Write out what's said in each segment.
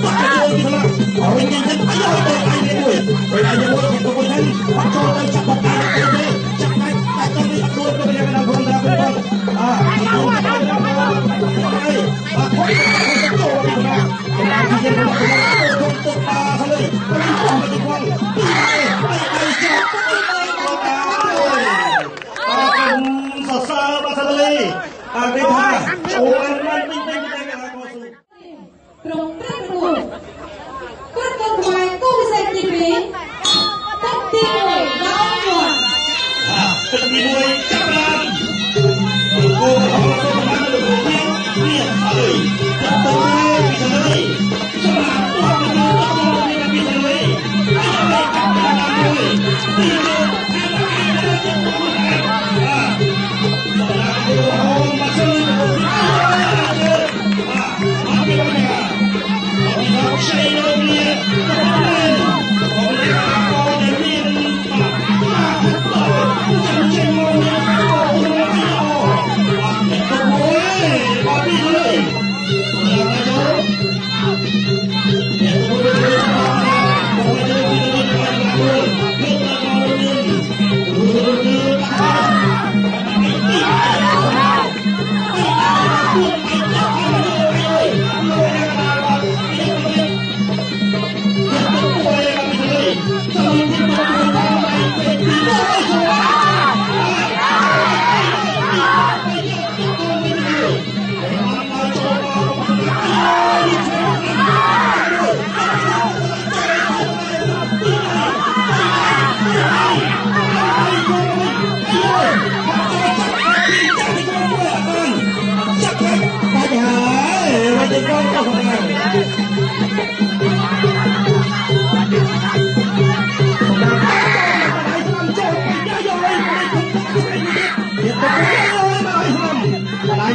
តចូលពីសំណាងអរិញញ៉ាំអាយទៅដៃមួយទៅដៃមួយទៅមួយហ្នឹងអត់ចូលទៅចាប់បកាទៅទេចាប់ដៃតែទៅនេះអត់រួចទៅយ៉ាងណាផងដែរបងអាចូលអីអត់ចូលពីសំណាងតែពីយើងទៅទៅអាហើយទៅទៅទៅពីដៃដៃចាប់អរគុណសរសើរបាទសាលីអរគេថាអូបានវិញវិញតែកស៊ូ ក្រុមព្រឹកប្រកួតគាត់កូនខ្មែរគូពិសេសទី2ទឹកទី1ដល់ជាន់ ទឹកទី1ចាប់ឡើងគូរបស់បានទៅពីនេះហើយទៅពីទៅសម្រាប់ពួកទៅទៅពីទៅហើយចាប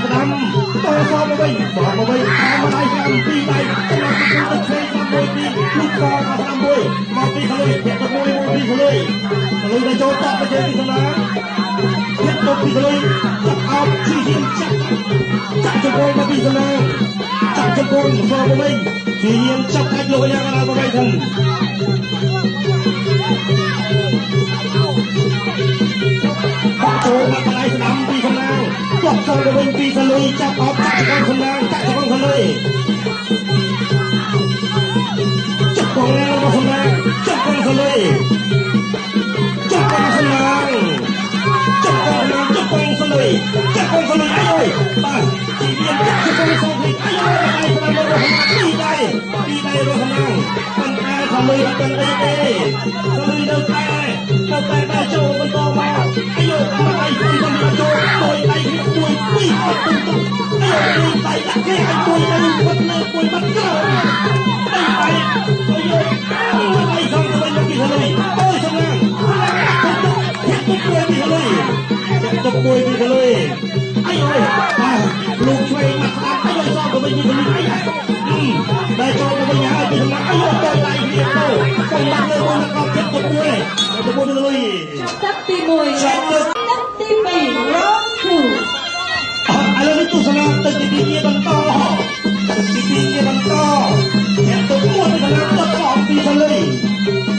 ់តាមមួយទី តសមកវិញបងមកវិញតាមដៃតាមពីរដៃចំណុចទៅផ្សេងតាមមួយពីលុកកតាមមួយមកពីសលុយពាក់ទៅមួយមួយពីសលុយសលុយទៅចូលតទៅជើងពីសំណាពាក់ទៅពីសលុយចាប់អោបឈីហ៊ានចាប់ចាប់ជង្គង់មកពីសំណាចាប់ជង្គង់សមកវិញឈីហ៊ានចាប់កាច់លោកយ៉ាងណាមកវិញធំចូលមកដៃស្ដាំពីសំណាងទាត់ចូលទៅវិញពីសលុយចាប់អោបចាក់ជង្គង់សំណាងចាក់ជង្គង់សលុយចាប់កងរបស់សំណាងចាប់កងសលុយចាប់កងសំណាងចាប់កងចាប់កងសលុយចាប់កងសលុយអាយបាទជីមានចាប់ជង្គង់សងនេះអាយដៃស្ដាំរបស់ពីដៃពីដៃរបស់សំណាងប៉ុន្តែសលុយអត់ទាំងអីទេសលុយនៅតែនៅតែតែចូលបន្តមកអាយដៃស្ដាំចូលដោយដៃមួយពីរអត់ទុំទុំអាយដៃដាក់គេឲ្យមួយទៅបាត់លើមួយបាត់ក្រោមដៃដៃអាយដៃសងទៅវិញពីសលុយអូយសំណាងសំណាងទុំទុំធាក់ទុំមួយពីសលុយធាក់ទុំមួយពីសលុយអាយបាទលោកឆ្វេងមកស្ដាប់អាយសងទៅវិញពីសលុយអាយតែចូលទៅវិញហើយពីសំណាងអាយទៅដៃគ្នាទៅកុំបាត់លើមួយមកធាក់ទុំមួយទៅមួយពីសលុយ ទឹកទី1 ទឹកទី2 round 2 ឥឡូវនេះទស្សនាទឹកទី2ជាបន្តទឹកទី2ជាបន្តអ្នកទៅមួយពីសំណាងទឹកសងពីសលុយ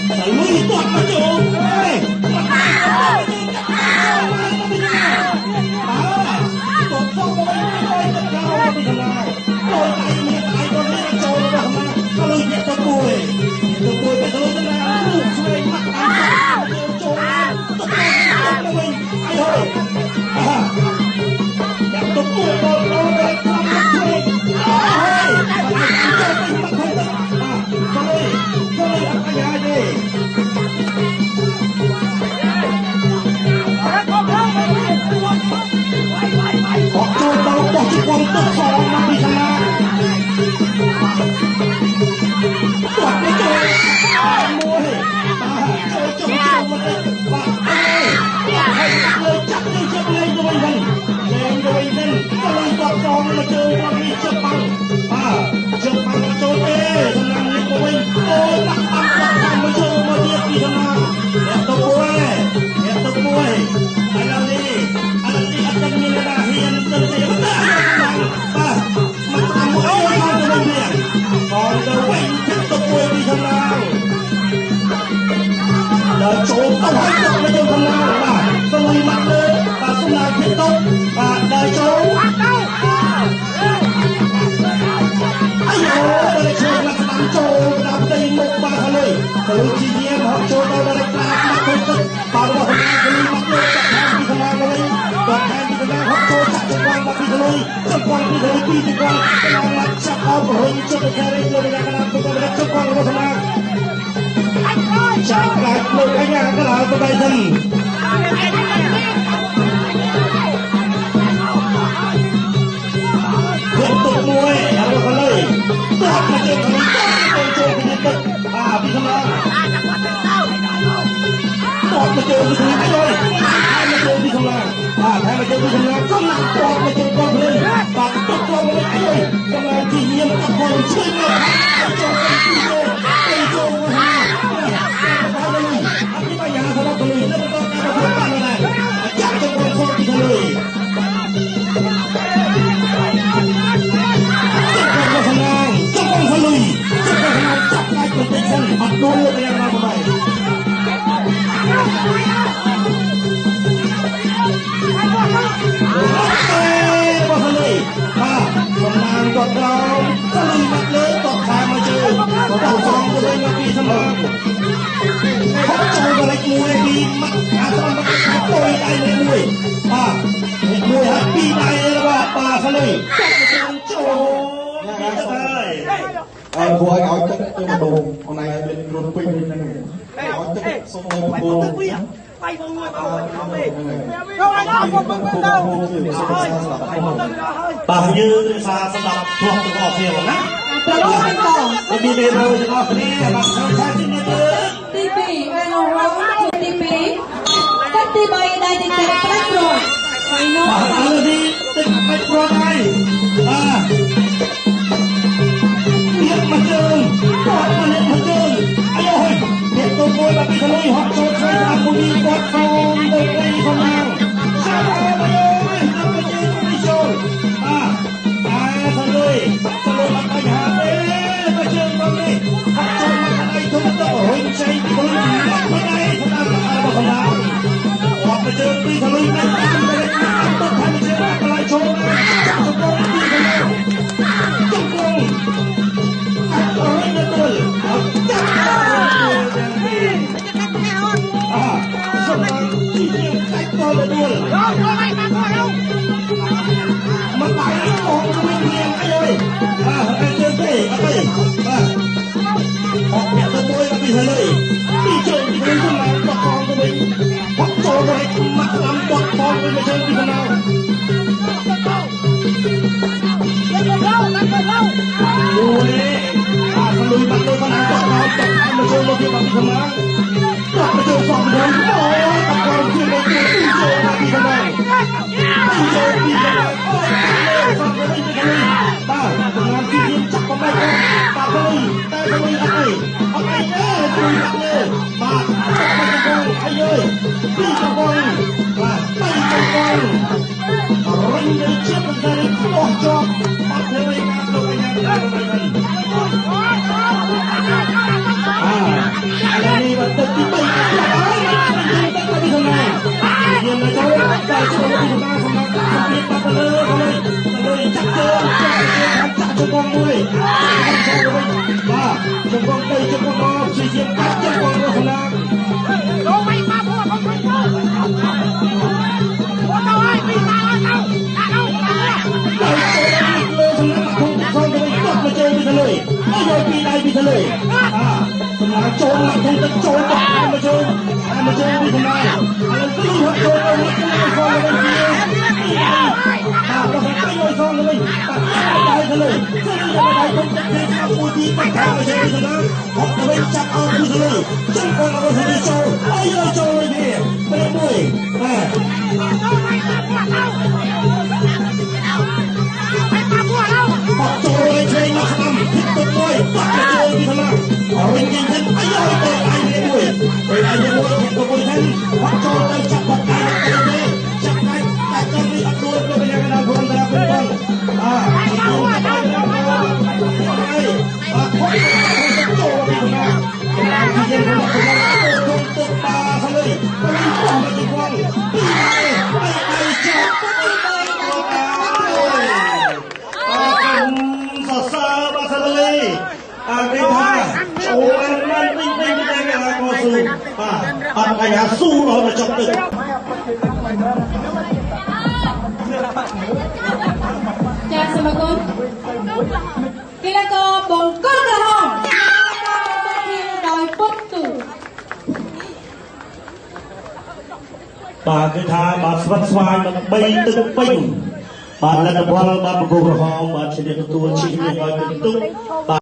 សលុយទាត់មកចូលអេបាទតសងមកវិញទៅទៅក្រៅពីសំណាងចូលដៃនេះដៃទៅនេះចូលរបស់សំណាងសលុយអ្នកទៅមួយទៅមួយទៅសលុយទៅណាลูกឆ្វេងមកតាមចូលទៅទៅវិញអាយហូអាអ្នកទៅមួយដល់ដល់ទៅតាមឆ្វេងអើយចូលទៅបាត់ទៅបាទសលុយសលុយអត់អាយទេអត់ចូលដល់បោះជង្គង់ទឹកសងមកពីសំណាងទាត់ទៅចូលមួយបាទចូលចូលចូលមកទៅបាទអើយហើយលើចាប់ទៅចាប់លេងទៅវិញវិញលេងទៅវិញវិញទៅលើទាត់សងមកជើងមកនេះជឹកបាំងបាទជឹកបាំងចូលទេសំណាងនេះទៅវិញអូបាក់បាក់បាក់តាមមកចូលមកទៀតពីសំណាងអ្នកទៅមួយអ្នកទៅមួយឥឡូវនេះឥឡូវនេះអត់មានអ្នកណាហ៊ានទៅទេបាទមកតាមមួយអូយទៅវិញនេះបងទៅវិញ ពីទៅពីទៅគាត់មកចាប់អោរុញជិតទៅរីលោកកណាពុកជុកគាត់របស់សម្រាប់ចាប់កាច់លោកកញ្ញាកលាបដៃសិនទុកមួយអរកលុយតបមកជើងនេះទៅចូលពីទឹកអាពីសម្រាប់តបមកជើងពីនេះអើយមកជើងពីសម្រាប់បាទហើយមកជើងពីសម្រាប់កំឡុងតបមកជើងគាត់វិញបាទតបមកវិញអើយកំឡុងទីញៀមតបមកជួយមកចូលទៅចូលទៅចូលមកអត់ទីបាយ៉ាសម្រាប់លុយនៅបន្តការប្រកួតបានដែរចាប់ទៅប្រកួតពីលុយចាប់ផ្នែកបន្តិចសិនអត់ដួលទៅយ៉ាងណាក៏ដែរអត់ទេបោះលុយបាទកំឡាងគាត់ក្រោមសលុយមកលើគាត់ខែមកជើងគាត់ទៅសងទៅវិញមកពីសម្រាប់ហត់ចូលបរិចមួយពីមកអាស្រមមកទៅដៃមួយបាទមួយហើយពីរដៃរបស់បាទសលុយចូលទៅហើយ អើព្រោះឲ្យទឹកទៅម្ដងអូនឯងមានរត់ពេញហ្នឹងឲ្យទឹកសុំឲ្យពូ បាយមកមួយមកខំទេចូលឲ្យដល់ពុំទៅ បាទយើងរក្សាស្ដាប់ធ្លាប់ទាំងអស់គ្នាបងណា ប្រឡងបន្ត មានពេលហើយទាំងអស់គ្នាបាទខែទីនេះ ទី2 final round ទី2ទឹកទី3ដៃទី7ផ្ដាច់ព្រាត់ final បាទឥឡូវនេះទឹកផ្ដាច់ព្រាត់ហើយបាទទៀតមកជើងគាត់មកនេះមកជើងអាយហុយទៀតទៅមួយបាត់ពីលុយហត់ចូលឆ្វេងស្ដាំមួយគាត់សូមទៅពីសំណាងចាប់អើយដល់ទៅជើងនេះចូលបាទតែសលុយសលុយអត់បញ្ហាទេទៅជើងបងនេះហត់ចូលមកដៃធំទៅរុញចៃពីលុយមកដៃស្ដាំរបស់សំណាងគាត់ទៅជើងពីសលុយទៅតាមទៅទៅថែមជើងកន្លែងចូលចាប់ទៅពីសលុយជង្គង់មកបាយអូនវិញវិញអីអើយបាទអត់ជើងទេអត់ទេបាទអត់អ្នកទៅមួយពីហើយពីជើងពីទៅមកបកងទៅវិញបកចូលទៅមកតាមបកបងវិញជើងពីណាអូយអាលុយបាត់ទៅបានបកដល់តមកជើងមកពីបាត់ពីណាបកទៅសងវិញអូយបកងពីទៅពីជើងពីណាពីជើងពីណាអូយសងវិញទៅបាទកំងទីចាប់បំបែកបាទលុយតែលុយអត់អីអត់អីទេជួយបាត់លើបាទកំងអីអើយពីកំងបាទបីកំងរុញទៅជាប់ទៅខ្លោះជាប់បាត់ទៅវិញបាទលោកអាញាទៅវិញអាឥឡូវនេះបាត់ទឹកទី3ហើយទឹកទៅពីខាងណាយើងមកចូលតែចូលពីខាងណាសម្រាប់ពីបាត់ទៅលើលើចាប់ជើងចាប់ជង្គង់មួយបាទជង្គង់ទៅជង្គង់មកជាជាកាច់ជង្គង់របស់សំណាង ចូលមិនមកពួកខ្ញុំជួយចូលអូទៅហើយពីណាហើយទៅដាក់ទៅ លើសំណាងមកធំសងទៅវិញគាត់មកជើងពីទៅលើអើយពីដៃពីទៅលើអាសំណាងចូលមកធំទៅចូលទៅមកជើងមកជើងពីសំណាងឥឡូវគឺហត់ចូលទៅមកសងទៅវិញបាទដល់ទៅយសងទៅវិញបាទដៃទៅលើគឺដៃធំទៅគេចាប់មួយទីបាត់មកជើងពីសំណាងហត់ទៅវិញចាប់អោពីទៅលើជើងគាត់របស់ទៅចូលអើយចូលវិញនេះពេលមួយបាទ បចូលឲ្យឆ្វេងមកស្ដាំគិតទៅមួយបាក់ទៅជើងពីខាងណារុញញ៉ាំទៅអាយទៅដៃមួយទៅដៃមួយទៅមួយហ្នឹងបាក់ចូលទៅចាប់បាក់ដៃទៅទេចាប់ដៃតែទៅនេះអត់ដួលទៅយ៉ាងណាផងតាផងអាអខុសចូលពីខាងណាពីយើងមកទៅទៅបាសលើទៅទៅទៅពីដៃដៃចាប់សរសើរបាទសលីអាគេថាចូលបានវិញវិញទៅតែកស៊ូបាទអត់បញ្ញាស៊ូរហូតដល់ចប់ទឹក ចាសមា គុណកីឡាករបង្គោលក្រហមដោយពុតទូ បាទគឺថាបាទស្វិតស្វាញមក3ទឹកពេញបាទលទ្ធផលបាទបង្គោលក្រហមបាទជាទទួលឈ្នះឲ្យពិន្ទុបាទ។